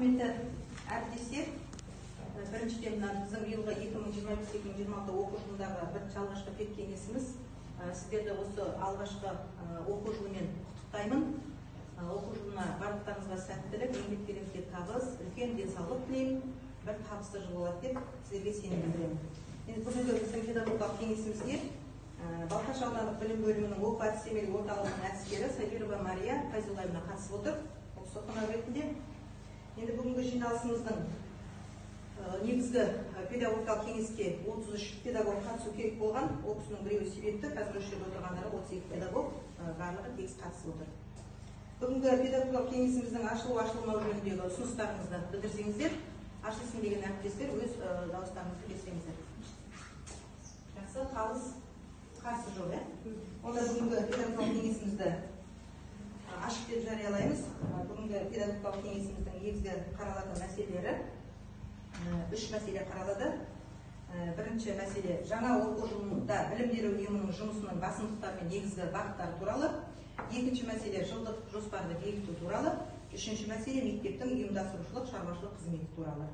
Құрметті әріптестер, біріншіден мына біздің биылғы 2025-2026 оқу жылындағы бірінші алғашқы педкеңесіміз. Сіздерді осы алғашқы оқу жылымен құттықтаймын. Оқу жылына барлықтарыңызға сәттілік, еңбектеріңізге табыс, үлкен денсаулық тілеймін. Бір табысты жыл болады деп сіздерге сенім білдіремін. Енді бүгінгі біздің педагогикалық кеңесімізге Балқаш аудандық білім бөлімінің оқу әдістемелік орталығының әдіскері Сабирова Мария Файзуллаевна қатысып отыр. Ол кісі қонақ ретінде. Енді бүгінгі жиналысымыздың негізгі педагогикалық кеңеске 33 педагог қатысу керек болған. Ол кісінің біреуі себепті, қазір осы жерде отырғандары 32 педагог, барлығы тегіс қатысып отыр. Бүгінгі педагогикалық кеңесіміздің ашылу ашылмау жөніндегі ұсыныстарыңызды білдірсеңіздер, ашылсын деген әріптестер өз дауыстарыңызды берсеңіздер. Жақсы, қалыс, қарсы жоқ, ә? Онда бүгінгі педагогикалық кеңесімізді ашық деп жариялаймыз. Бүгінгі педагогикалық кеңесіміздің негізгі қаралатын мәселелері үш мәселе қаралады. Бірінші мәселе жаңа оқу жылында білім беру ұйымының жұмысының басымдықтары мен негізгі бағыттары туралы. Екінші мәселе жылдық жоспарды бекіту туралы. Үшінші мәселе мектептің ұйымдастырушылық шаруашылық қызметі туралы.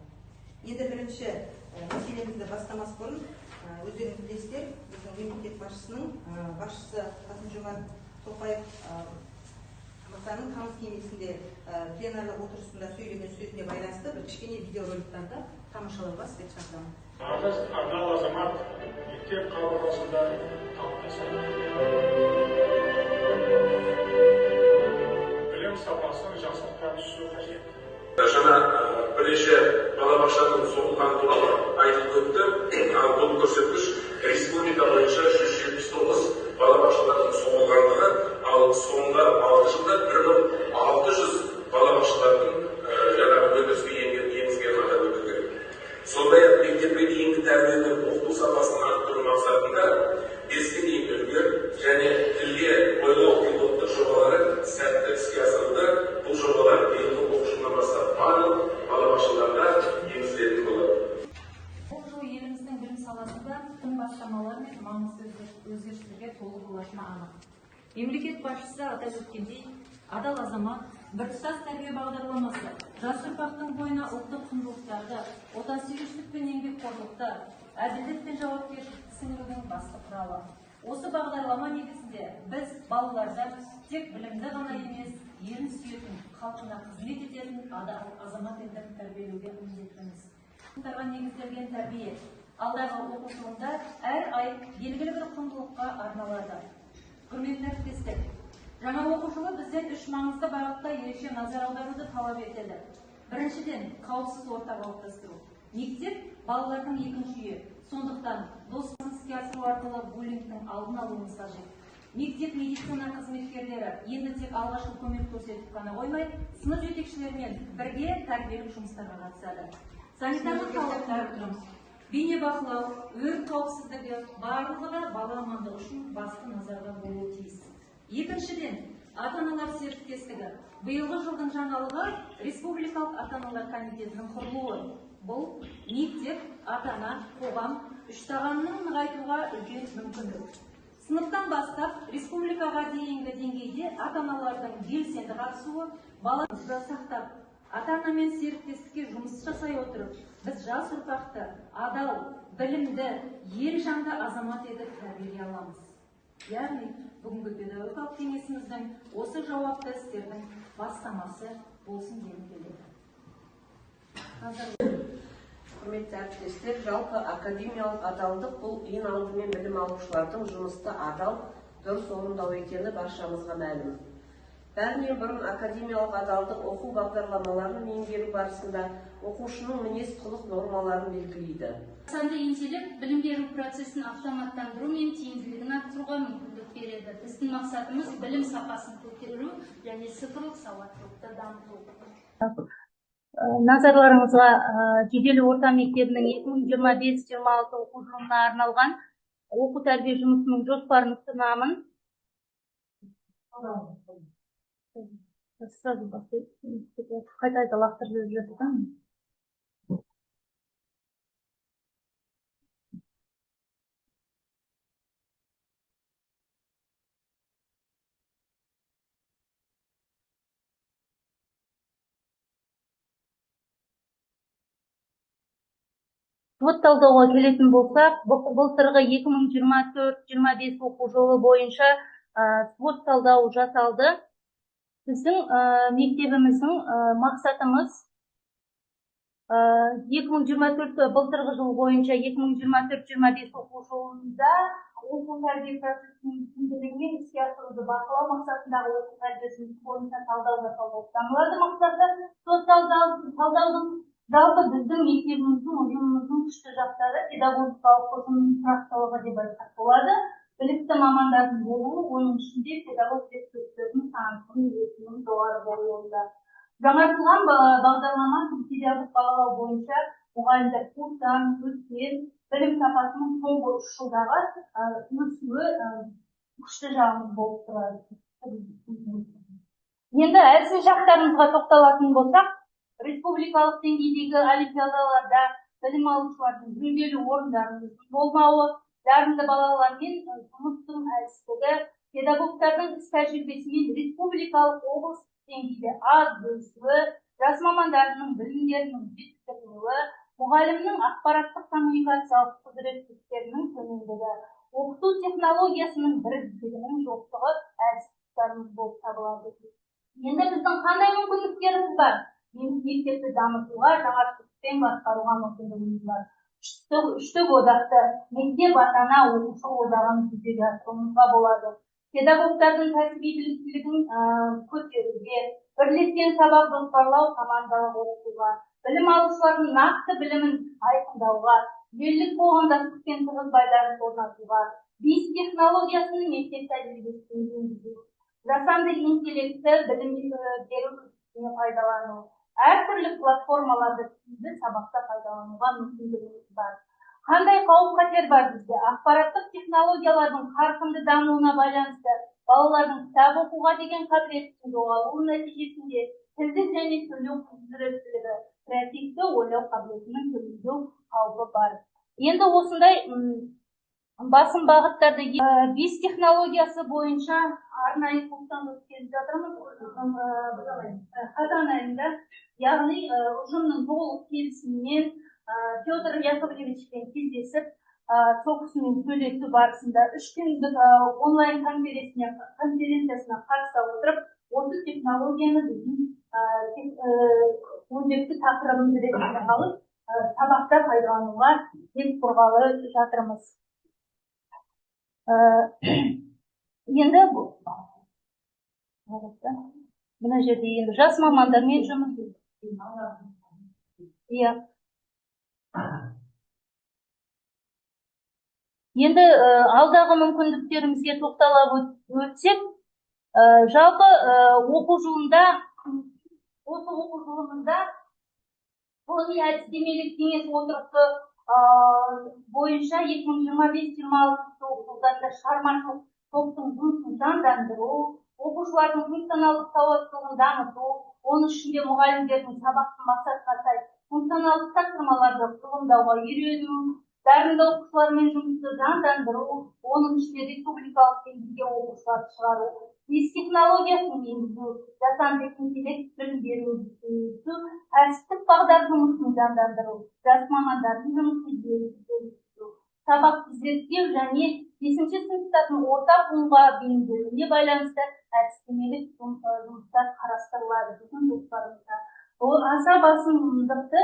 Енді бірінші мәселемізді бастамас бұрын өздеріңіз білесіздер, біздің мемлекет басшысы Қасым-Жомарт Тоқаев мырзаның тамыз кеңесінде пленарлық отырысында сөйлеген сөзіне байланысты бір кішкене видеороликтарды тамашалауға сіздерді шақырамын. Нағыз адал азамат мектеп қабырғасында қалыптасады. Білім сапасын жақсарта түсу қажет. Жаңа бірнеше балабақшаның соғылғаны туралы айтылып өтті. Ал бұл көрсеткіш республика бойынша 179 балабақшалардың соғылғандығы, ал соңғы 6 жылда 1600 балабақшалардың жаңағы өндіріске енгізгенін атап өту керек. Сондай-ақ мектепке дейінгі тәрбие мен оқыту сапасын арттыру мақсатында 5-ке дейінгі үлгілер және тілге ойлау пилоттық жобалары сәтті іске асырылды. Бұл жобалар биылғы оқу жылынан бастап барлық балабақшаларда енгізілетін болады. Бұл жыл еліміздің білім саласында тың бастамалар мен маңызды өзгерістерге толы болатыны анық. Мемлекет басшысы атап өткендей, адал азамат, біртұтас тәрбие бағдарламасы жас ұрпақтың бойына ұлттық құндылықтарды, отансүйгіштік пен еңбекқорлықты, әділдік пен жауапкершілікті сіңірудің басты құралы. Осы бағдарлама негізінде біз балаларда тек білімді ғана емес, елін сүйетін, халқына қызмет ететін адал азамат етіп тәрбиелеуге міндеттіміз. Құндылықтарға негізделген тәрбие алдағы оқу жылында әр ай белгілі бір құндылыққа арналады. Құрметті әріптестер, жаңа оқу жылы бізден үш маңызды бағытта ерекше назар аударуды талап етеді. Біріншіден, қауіпсіз орта қалыптастыру. Мектеп балалардың екінші үйі. Сондықтан достығын іске асыру арқылы буллингтің алдын алуымыз қажет. Мектеп медицина қызметкерлері енді тек алғашқы көмек көрсетіп қана қоймай, сынып жетекшілерімен бірге тәрбиелік жұмыстарға қатысады. Санитарлық талаптар, бейнебақылау, өрт қауіпсіздігі барлығы да бала амандығы үшін басты назарда болуы тиіс. Екіншіден, ата-аналар серіктестігі. Биылғы жылдың жаңалығы Республикалық ата-аналар комитетінің құрылуы. Бұл мектеп, ата-ана, қоғам үштағанның нығайтуға үлкен мүмкіндік. Сыныптан бастап республикаға дейінгі деңгейде ата-аналардың белсенді қатысуы баламызды сақтап, ата-анамен серіктестікке жұмыс жасай отырып, біз жас ұрпақты адал, білімді, ел жанды азамат етіп тәрбиелей аламыз. Яғни, бүгінгі педагогикалық кеңесіміздің осы жауапты істердің бастамасы болсын дегім келеді. Құрметті әріптестер, жалпы академиялық адалдық бұл ең алдымен білім алушылардың жұмысты адал, дұрыс орындау екені баршамызға мәлім. Бәрінен бұрын академиялық адалдық оқу бағдарламаларын меңгеру барысында оқушының мінез-құлық нормаларын белгілейді. Жасанды интеллект білім беру процесін автоматтандыру мен тиімділігін арттыруға мүмкіндік береді. Біздің мақсатымыз білім сапасын көтеру және цифрлық сауаттылықты дамыту. Назарларыңызға Жедел орта мектебінің 2025-26 оқу жылына арналған оқу тәрбие жұмысының жоспарын ұсынамын. Сразу қайта-қайта лақтырып жіберіп жатыр. SWOT талдауға келетін болсақ, былтырғы 2024-25 оқу жылы бойынша SWOT талдау жасалды. Біздің мектебіміздің мақсатымыз 2024 былтырғы жыл бойынша 2024-25 оқу жылында оқу тәрбие процесінің тиімділігі мен іске асыруды бақылау мақсатындағы оқу тәрбие жұмысы бойынша талдау жасау болып табылады. Мақсаты SWOT талдаудың жалпы біздің мектебіміздің, ұжымымыздың күшті жақтары педагогикалық ұжымның тұрақтылығы деп айтсақ болады. Білікті мамандардың болуы, оның ішінде педагог зерттеушілердің санының өсуінің жоғары болуында. Жаңартылған бағдарлама критериалдық бағалау бойынша мұғалімдер курстан өткен, білім сапасының соңғы 3 жылдағы өсуі күшті жағымыз болып тұрады. Енді әлсіз жақтарымызға тоқталатын болсақ, республикалық деңгейдегі олимпиадаларда білім алушылардың жүлделі орындарының болмауы, дарынды балалармен жұмыстың әлсіздігі, педагогтардың іс тәжірибесімен республикалық, облыстық деңгейде аз бөлісуі, жас мамандарының білімдерінің жетістірілуі, мұғалімнің ақпараттық коммуникациялық құзыреттіліктерінің төмендігі, оқыту технологиясының бірізділігінің жоқтығы әлсіз тұстарымыз болып табылады. Енді біздің қандай мүмкіндіктеріміз бар? Мектепті дамытуға, жаңашылдықпен басқаруға мүмкіндігіміз бар. Үштік одақты, мектеп, ата-ана, оқушы одағын жүзеге асыруымызға болады. Педагогтардың кәсіби біліктілігін көтеруге, бірлескен сабақ жоспарлау, командалық оқытуға, білім алушылардың нақты білімін айқындауға, елдік қоғамдастықпен тығыз байланыс орнатуға, БИС технологиясын мектеп тәжірибесіне енгізу, жасанды интеллектті білім беру үрдісіне пайдалану, әртүрлі платформаларды тиімді сабақта пайдалануға мүмкіндігіміз бар. Қандай қауіп-қатер бар бізде? Ақпараттық технологиялардың қарқынды дамуына байланысты балалардың кітап оқуға деген қабілетінің жоғалуы нәтижесінде тілдік және сөйлеу құзыреттілігі, креативті ойлау қабілетінің төмендеу қаупі бар. Енді осындай басым бағыттарды БИС технологиясы бойынша арнайы курстан өткізіп жатырмыз қазан айында, яғни ұжымның толық келісімімен Федор Яковлевичпен кездесіп, сол кісімен сөйлесу барысында 3 күндік онлайн конференциясына қатыса отырып, осы технологияны біздің өзекті тақырыбымыз ретінде алып, сабақта пайдалануға бет бұрғалы жатырмыз. Енді мына жерде енді жас мамандармен жұмыс. Иә. Енді алдағы мүмкіндіктерімізге тоқталап өтсек, жалпы оқу жылында, осы оқу жылында ғылыми әдістемелік кеңес отырысы бойынша 2025-26 жылдарында шығармашылық топтың жұмысын жандандыру, оқушылардың функционалдық сауаттылығын дамыту, оның ішінде мұғалімдердің сабақтың мақсатына сай функционалдық тапсырмаларды құрылымдауға үйрену, дарынды оқушылармен жұмысты жандандыру, оның ішінде республикалық деңгейге оқушыларды шығару, БИС технологиясын енгізу, жасанды интеллект білім беру, кәсіптік бағдар жұмысын жандандыру, жас мамандардың жұмысын жетілдіру, сабақты зерттеу және 5-ші сыныптардың орта буынға бейімделуіне байланысты әдістемелік жұмыстар қарастырылады біздің жоспарымызда. Ол аса басымдықты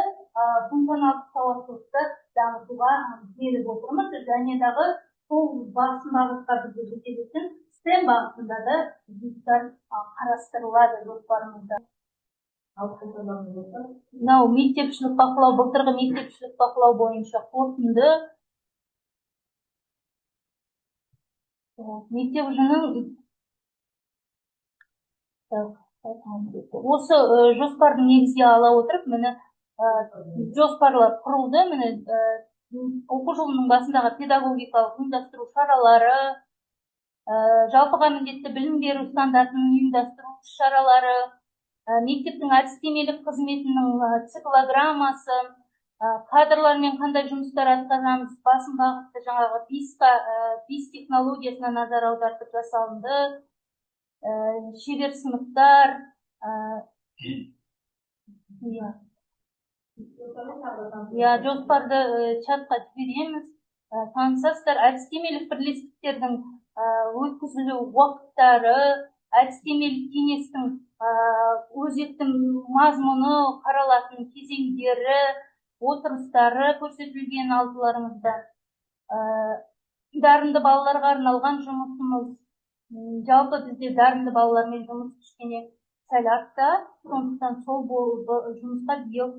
функционалдық сауаттылықты дамытуға беріп отырмыз және дағы сол басым бағытқа бізді жетелейтін STEM бағытында да жұмыстар қарастырылады жоспарымызда. Мынау мектепішілік бақылау, былтырғы мектепішілік бақылау бойынша қорытынды. Мектеп ұжымының осы жоспарды негізге ала отырып, міне жоспарлар құрылды. Міне оқу жылының басындағы педагогикалық ұйымдастыру шаралары, жалпыға міндетті білім беру стандартын ұйымдастыру шаралары, мектептің әдістемелік қызметінің циклограммасы, кадрлармен қандай жұмыстар атқарамыз, басым бағытты жаңағы БИС технологиясына назар аудартып жасалынды, шебер сыныптар, иә. Иә, жоспарды чатқа жібереміз, танысасыздар. Әдістемелік бірлестіктердің өткізілу уақыттары, әдістемелік кеңестің өзекті мазмұны қаралатын кезеңдері, отырыстары көрсетілген алдыларыңызда. Дарынды балаларға арналған жұмысымыз. Жалпы бізде дарынды балалармен жұмыс кішкене сәл артта, сондықтан сол жұмысқа биыл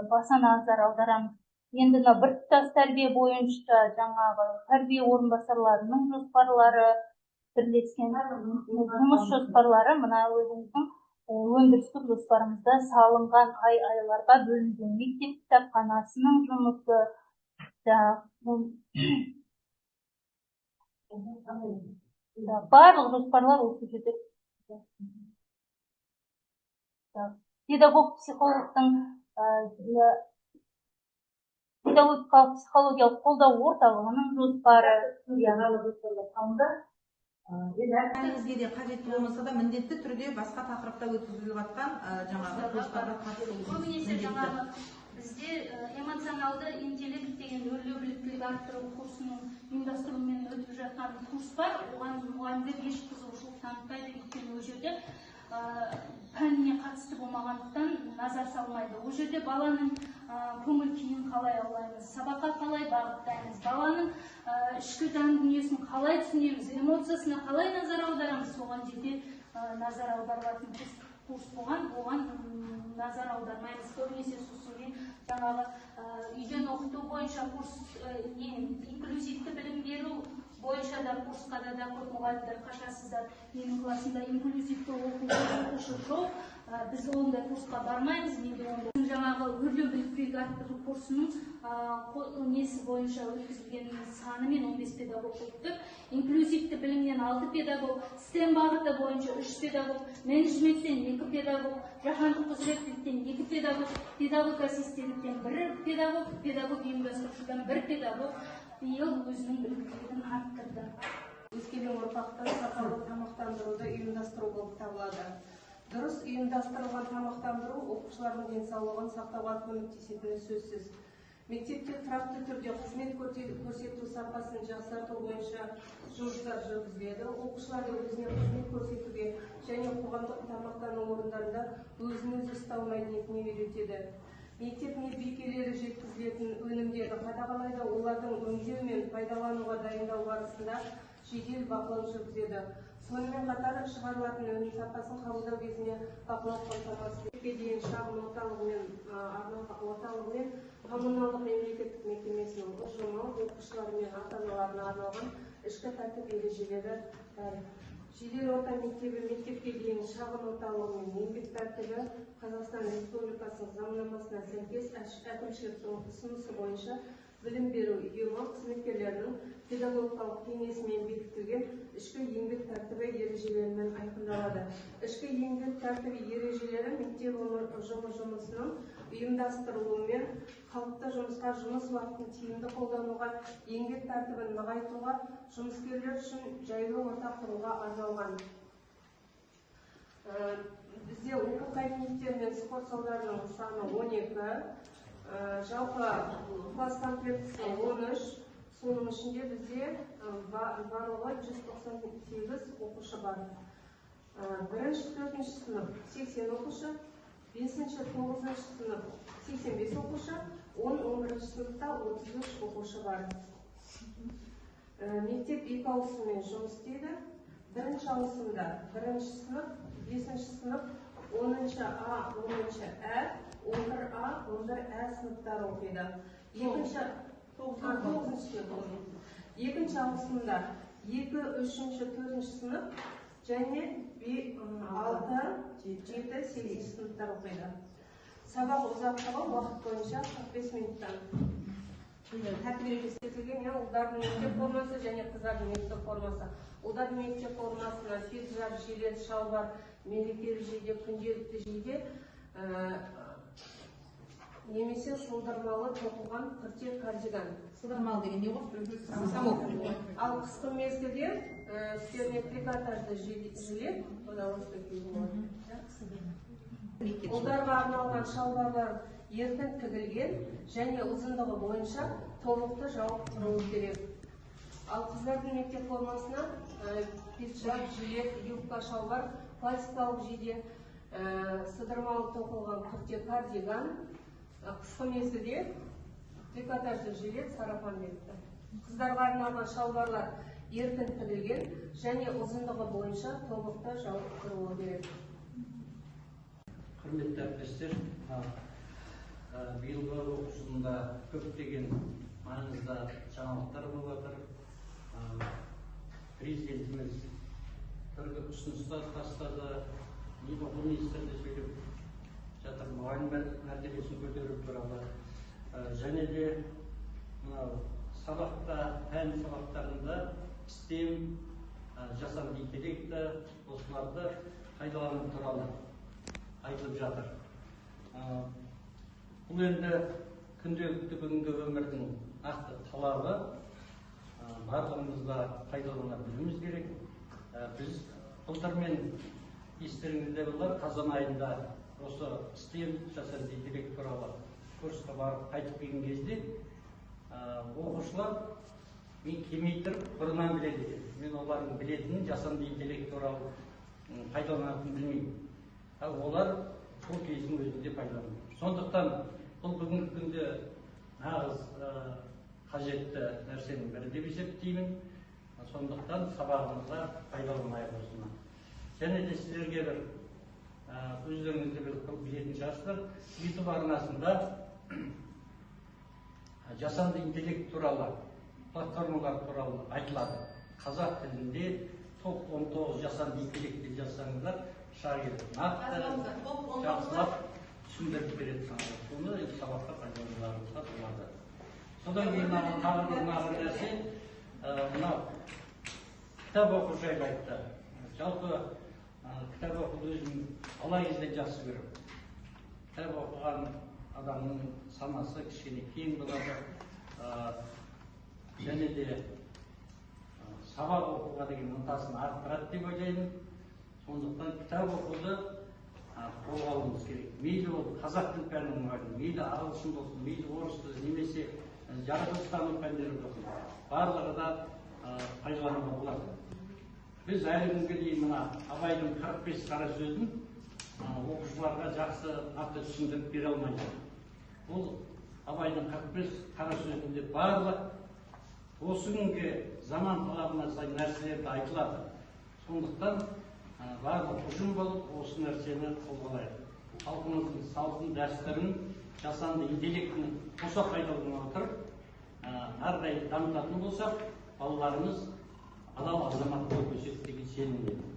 баса назар аударамыз. Енді мына біртұтас тәрбие бойынша жаңағы тәрбие орынбасарларының жоспарлары, бірлескен жұмыс жоспарлары, мына өзіміздің өндірістік жоспарымызда салынған, ай айларға бөлінген. Мектеп кітапханасының жұмысы да, барлық жоспарлар осы жерде. Педагог психологтың, педагогикалық психологиялық қолдау орталығының жоспары. Бәріңізге де қажетті болмаса да, міндетті түрде басқа тақырыпта өткізіліп жатқан жаңағы курстарға қатысу Көбінесе міндетті. жаңағы бізде эмоционалды интеллект деген өрлеу біліктілік арттыру курсының ұйымдастыруымен өтіп жатқан курс бар. Оған мұғалімдер еш қызығушылық танытпайды, өйткені ол жерде пәніне қатысты болмағандықтан назар салмайды. Ол жерде баланың көңіл күйін қалай аулаймыз, сабаққа қалай бағыттаймыз, баланың ішкі жан дүниесін қалай түсінеміз, эмоциясына қалай назар аударамыз, соған жете назар аударылатын курс болған. Оған назар аудармаймыз көбінесе. Сосын кейін жаңағы үйден оқыту бойынша курс, не, инклюзивті білім беру бойынша да курсқа да көп мұғалімдер қашасыздар. Менің классымда инклюзивті оқушы жоқ, біз ондай курсқа бармаймыз, менде ондай. Жаңағы өрлеу біліктілік арттыру курсының несі бойынша өткізілген санымен 15 педагог өттік. Инклюзивті білімнен 6 педагог, STEM бағыты бойынша 3 педагог, менеджменттен 2 педагог, жаһандық құзыреттіліктен 2 педагог, педагог ассистенттен 1 педагог, педагог ұйымдастырушыдан 1 педагог биыл өзінің біліктілігін арттырды. Өскелең ұрпақты сапалы тамақтандыруды ұйымдастыру болып табылады. Дұрыс ұйымдастырылған тамақтандыру оқушылардың денсаулығын сақтауға көмектесетіні сөзсіз. Мектепте тұрақты түрде қызмет көрсету сапасын жақсарту бойынша жұмыстар жүргізіледі. Оқушыларды өзіне қызмет көрсетуге және қоғамдық тамақтану орындарында өзін-өзі ұстау мәдениетіне үйретеді. Мектеп медбикелері жеткізілетін өнімдерді қадағалайды, олардың өңдеу мен пайдалануға дайындау барысында жедел бақылау жүргізеді. Сонымен қатар шығарылатын өнім сапасын қабылдау кезінде бақылау қамтамасыз етеді. Дейін шағын орталығы мен коммуналдық мемлекеттік мекемесінің ұжымы оқушылар мен ата-аналарына арналған ішкі тәртіп ережелері бар. Жедел орта мектебі мектепке дейін шағын орталығы мен еңбек тәртібі Қазақстан Республикасының заңнамасына сәйкес әкімшіліктің ұсынысы бойынша білім беру ұйымы қызметкерлерінің педагогикалық кеңесімен бекітілген ішкі еңбек тәртібі ережелерімен айқындалады. Ішкі еңбек тәртібі ережелері мектеп ұжымы жұмысының ұйымдастырылуымен қалыпты жұмысқа, жұмыс уақытын тиімді қолдануға, еңбек тәртібін нығайтуға, жұмыскерлер үшін жайлы орта құруға арналған. Бізде оқу кабинеттері мен спорт залдарының саны 12, жалпы класс комплектісі 13, соның ішінде бізде барлығы 198 оқушы бар. Бірінші, төртінші сынып 80 оқушы, бесінші, тоғызыншы сынып 85 оқушы, 10, 11 сыныпта 33 оқушы бар. Мектеп екі ауысыммен жұмыс істейді. Бірінші ауысымда бірінші сынып, бесінші сынып, 10 А, 10 Ә, 11 А, 11 Ә сыныптары оқиды. Екінші, тоғызыншы сынып. Екінші ауысымда 2, 3, 4 сынып және 6, 7, 8 сыныптар оқиды. Сабақ ұзақтығы уақыт бойынша 45 минуттан. Тәртіп ережесі етілген, ұлдардың мектеп формасы және қыздардың мектеп формасы. Ұлдардың мектеп формасына пиджак, жилет, шалбар, мерекелік жейде, күнделікті жейде, немесе сылдырмалы тоқылған күрте, кардиган. Сылдырмалы деген не ғой? Самок. Ал қысқы мезгілде үстеріне трикотажды жилет, мына осындай киюге болады. Ұлдарға арналған шалбарлар еркін тігілген және ұзындығы бойынша тобықты жауып тұруы керек. Ал қыздардың мектеп формасына пиджак, жилет, юбка, шалбар, классикалық жейде, сыдырмалы тоқылған күрте, кардиган, қысқы мезгілде трикотажды жилет, сарафан бетті. Қыздарға арналған шалбарлар еркін тігілген және ұзындығы бойынша тобықты жауып тұруы керек. Құрметті әріптестер, биылғы оқу жылында көптеген маңызды жаңалықтар болып жатыр. Президентіміз түрлі ұсыныстар тастады, оқу министрі де сөйлеп жатыр, мұғалім мәртебесін көтеру туралы. Және де мынау сабақта, пән сабақтарында STEM, жасанды интеллекті, осыларды пайдалану туралы айтылып жатыр. Бұл енді күнделікті бүгінгі өмірдің нақты талабы, барлығымыз да пайдалана білуіміз керек. Біз былтыр мен естеріңізде болар, қазан айында осы STEM, жасанды интеллект туралы курсқа барып қайтып келген кезде оқушылар мен келмей тұрып бұрыннан біледі екен. Мен олардың білетінін, жасанды интеллект туралы пайдаланатынын білмеймін. Ал олар сол кездің өзінде пайдаланады. Сондықтан бұл бүгінгі күнде нағыз қажетті нәрсенің бірі деп есептеймін. Сондықтан сабағымызға пайдаланайық осыны. Және де сіздерге бір өздеріңіз де білетін шығарсыздар, YouTube арнасында жасанды интеллект туралы, платформалар туралы айтылады. Қазақ тілінде топ 19 жасанды интеллект деп жазсаңыздар шыға келеді. Нақты жақсылап түсіндіріп береді. Соны енді сабақта пайдалануларыңызға болады. Содан кейін маған тағы бір ұнаған нәрсе, мынау кітап оқу жайлы айтты. Жалпы кітап оқуды өзім бала кезден жақсы көремін. Кітап оқыған адамның санасы кішкене кең болады. Және де сабақ оқуға деген ынтасын арттырады деп ойлаймын. Сондықтан кітап оқуды қолға алуымыз керек. Мейлі ол қазақ тіл пәнінің мұғалімі, мейлі ағылшын болсын, мейлі орыс тілі, немесе жаратылыстану пәндері болсын, барлығы да пайдалануға болады. Біз әлі күнге дейін мына Абайдың 45 қара сөзін оқушыларға жақсы нақты түсіндіріп бере алмай жатыр. Бұл Абайдың 45 қара сөзінде барлық осы күнгі заман талабына сай нәрселерді айтылады. Сондықтан барлық ұжым болып осы нәрсені қолға алайық. Халқымыздың салтын, дәстүрін, жасанды интеллектіні қоса пайдалана отырып, әрі дамытатын болсақ, балаларымыз адал азамат болып өседі деген сенімдемін.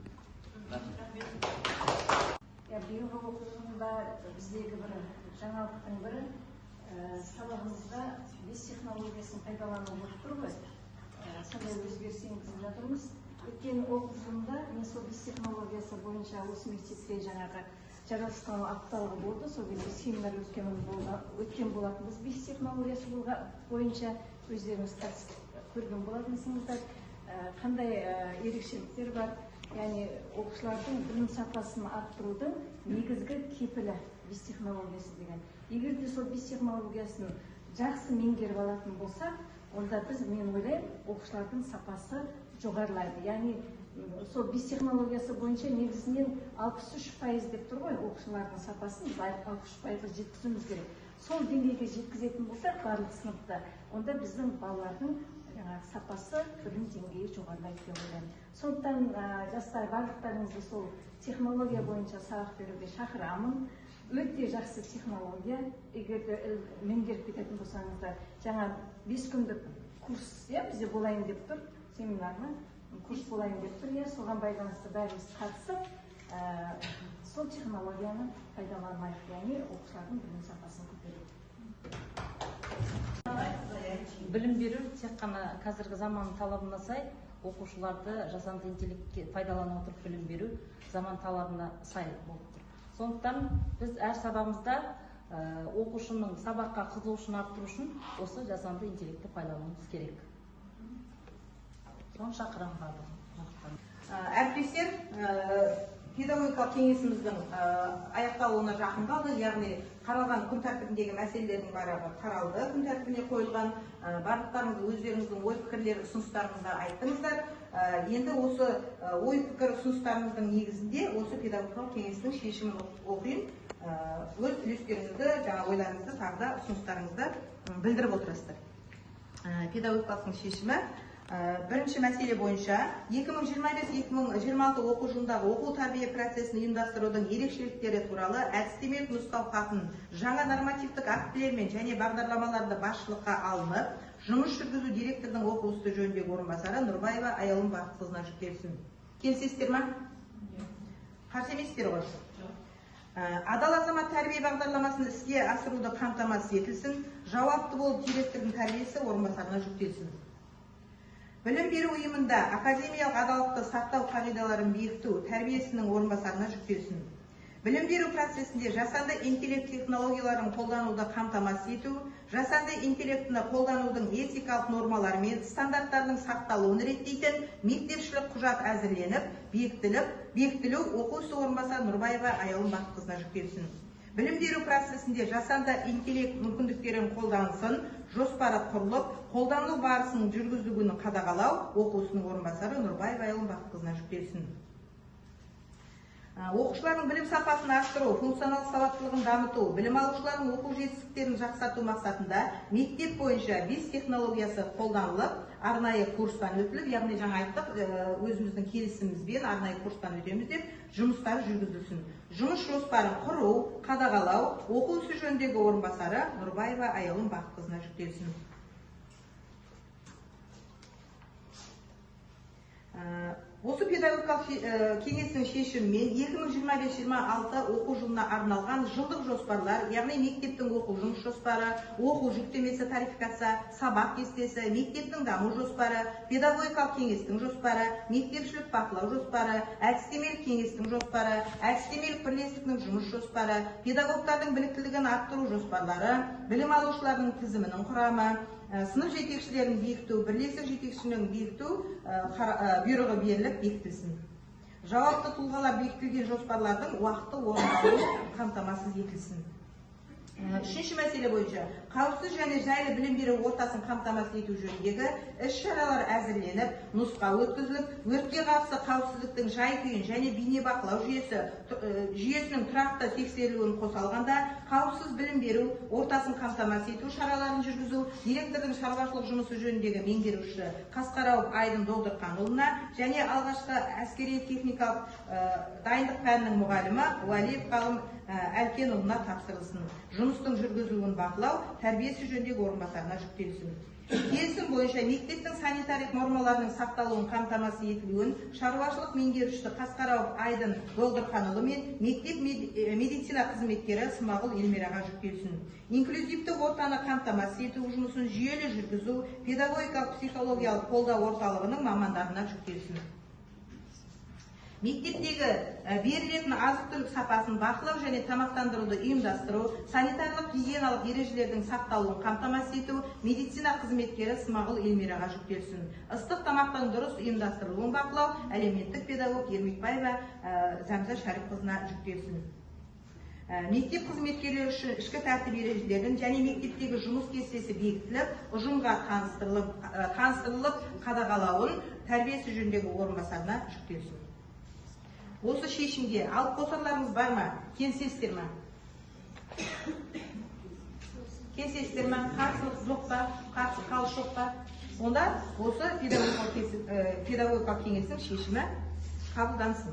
Биылғы оқу жылында біздегі бір жаңалықтың бірі сабағымызға 5 технологиясын пайдалану болып тұр ғой. Сондай өзгеріс енгізіп жатырмыз. Өткен оқу жылында мен сол 5 технологиясы бойынша осы мектепте жаңағы жаратылыстану апталығы болды. Сол кезде семинар өткен болатынбыз. 5 технологиясы бойынша өздеріңіз қатысып көрген болатынсыңыздар. Қандай ерекшеліктер бар, яғни оқушылардың білім сапасын арттырудың негізгі кепілі 5 технологиясы деген. Егер де сол 5 технологиясын жақсы меңгеріп алатын болсақ, онда біз, мен ойлаймын, оқушылардың сапасы жоғарылайды. Яғни сол 5 технологиясы бойынша негізінен 63% деп тұр ғой, оқушылардың сапасын 63%-ға жеткізуіміз керек. Сол деңгейге жеткізетін болсақ барлық сыныпта, онда біздің балалардың сапасы, білім деңгейі жоғарылайды деп ойлаймын. Сондықтан жастар, барлықтарыңызды сол технология бойынша сабақ беруге шақырамын. Өте жақсы технология, егер де меңгеріп кететін болсаңыздар, жаңа 5 күндік курс бізде болайын деп тұр, семинар ма, курс болайын деп тұр, соған байланысты бәріміз қатысып, сол технологияны пайдаланайық, яғни оқушылардың білім сапасын көтеру. Білім беру тек қана қазіргі заман талабына сай оқушыларды жасанды интеллектке пайдалана отырып білім беру заман талабына сай болып тұр. Сондықтан біз әр сабағымызда оқушының сабаққа қызығушылығын арттыру үшін осы жасанды интеллектті пайдалануымыз керек. Соны шақырамын барлығын. Әріптестер, Педагогикалық кеңесіміздің аяқталуына жақын қалды, яғни қаралған күн тәртібіндегі мәселелердің барлығы қаралды, күн тәртібіне қойылған. Барлықтарыңыз өздеріңіздің ой-пікірлер, ұсыныстарыңызды айттыңыздар. Енді осы ой-пікір ұсыныстарыңыздың негізінде осы педагогикалық кеңестің шешімін оқиын. Өз үлестеріңізді, жаңа ойларыңызды, тағы да ұсыныстарыңызды білдіріп отырасыздар. Педагогикалықтың шешімі. Бірінші мәселе бойынша 2025-2026 оқу жылындағы оқу тәрбие процесін ұйымдастырудың ерекшеліктері туралы әдістемелік нұсқау хатын жаңа нормативтік актілермен және бағдарламаларды басшылыққа алынып, жұмыс жүргізу директордың оқу ісі жөніндегі орынбасары Нұрбаева Аяулым Бақытқызына жүктелсін. Келісесіздер ма? Қарсы емессіздер ғой? Адал азамат тәрбие бағдарламасын іске асыруды қамтамасыз етілсін, жауапты болып директордың тәрбиесі орынбасарына жүктелсін. Білім беру ұйымында академиялық адалдықты сақтау қағидаларын бекіту тәрбиесінің орынбасарына жүктелсін. Білім беру процесінде жасанды интеллект технологияларын қолдануды қамтамасыз ету, жасанды интеллектіні қолданудың этикалық нормалары мен стандарттарының сақталуын реттейтін мектепшілік құжат әзірленіп, бекітілу оқу ісі орынбасары Нұрбаева Аяулым Бақытқызына жүктелсін. Білім беру процесінде жасанды интеллект мүмкіндіктерін қолдансын, жоспары құрылып, қолдану барысының жүргізілуін қадағалау оқу ісінің орынбасары Нұрбаева Аяулым Бақытқызына жүктелсін. Оқушылардың білім сапасын арттыру, функционалдық сауаттылығын дамыту, білім алушылардың оқу жетістіктерін жақсарту мақсатында мектеп бойынша 5 технологиясы қолданылып, арнайы курстан өтіліп, яғни жаңа айттық, өзіміздің келісімімізбен арнайы курстан өтеміз деп жұмыстар жүргізілсін. Жұмыс жоспарын құру, қадағалау, оқу ісі жөніндегі орынбасары Нұрбаева Аяулым Бақытқызына жүктелсін. Осы педагогикалық кеңестің шешімімен 2025-26 оқу жылына арналған жылдық жоспарлар, яғни мектептің оқу жұмыс жоспары, оқу жүктемесі тарификация, сабақ кестесі, мектептің даму жоспары, педагогикалық кеңестің жоспары, мектепшілік бақылау жоспары, әдістемелік кеңестің жоспары, әдістемелік бірлестіктің жұмыс жоспары, педагогтардың біліктілігін арттыру жоспарлары, білім алушылардың тізімінің құрамы, сынып жетекшілерін бекіту, бірлестік жетекшілерін бекіту бұйрығы беріліп бекітілсін. Жауапты тұлғалар бекітілген жоспарлардың уақытты орындалуы қамтамасыз етілсін. Үшінші мәселе бойынша қауіпсіз және жайлы білім беру ортасын қамтамасыз ету жөніндегі іс-шаралар әзірленіп, нұсқа өткізіліп, өртке қарсы қауіпсіздіктің жай-күйін және бейнебақылау жүйесінің тұрақты тексерілуін қоса алғанда қауіпсіз білім беру ортасын қамтамасыз ету шараларын жүргізу директордың шаруашылық жұмысы жөніндегі меңгерушісі Қасқарауов Айдын Долдырқанұлына және алғашқы әскери техникалық дайындық пәнінің мұғалімі Уәлиев Ғалым Әлкенұлына тапсырылсын. Жұмыстың жүргізілуін бақылау тәрбиесі жөніндегі орынбасарына жүктелсін. Келісім бойынша мектептің санитарлық нормаларының сақталуын қамтамасыз етілуін шаруашылық меңгерушісі Қасқарауов Айдын Долдырқанұлы мен мектеп медицина қызметкері Смағұл Эльмираға жүктелсін. Инклюзивті ортаны қамтамасыз ету жұмысын жүйелі жүргізу педагогикалық психологиялық қолдау орталығының мамандарына жүктелсін. Мектептегі берілетін азық-түлік сапасын бақылау және тамақтандыруды ұйымдастыру, санитарлық гигиеналық ережелердің сақталуын қамтамасыз ету медицина қызметкері Смағұл Эльмираға жүктелсін. Ыстық тамақтың дұрыс ұйымдастырылуын бақылау әлеуметтік педагог Ермекбаева Зәмза Шәріпқызына жүктелсін. Мектеп қызметкерлері үшін ішкі тәртіп ережелерін және мектептегі жұмыс кестесі бекітіліп, ұжымға таныстырылып қадағалауын тәрбиесі жөніндегі орынбасарына жүктелсін. Осы шешімге алып қосарларыңыз бар ма? Келісесіздер ме? Келісесіздер ме? Қарсылық жоқ па? Қарсы қалыс жоқ па? Онда осы педагогикалық кеңестің шешімі қабылдансын.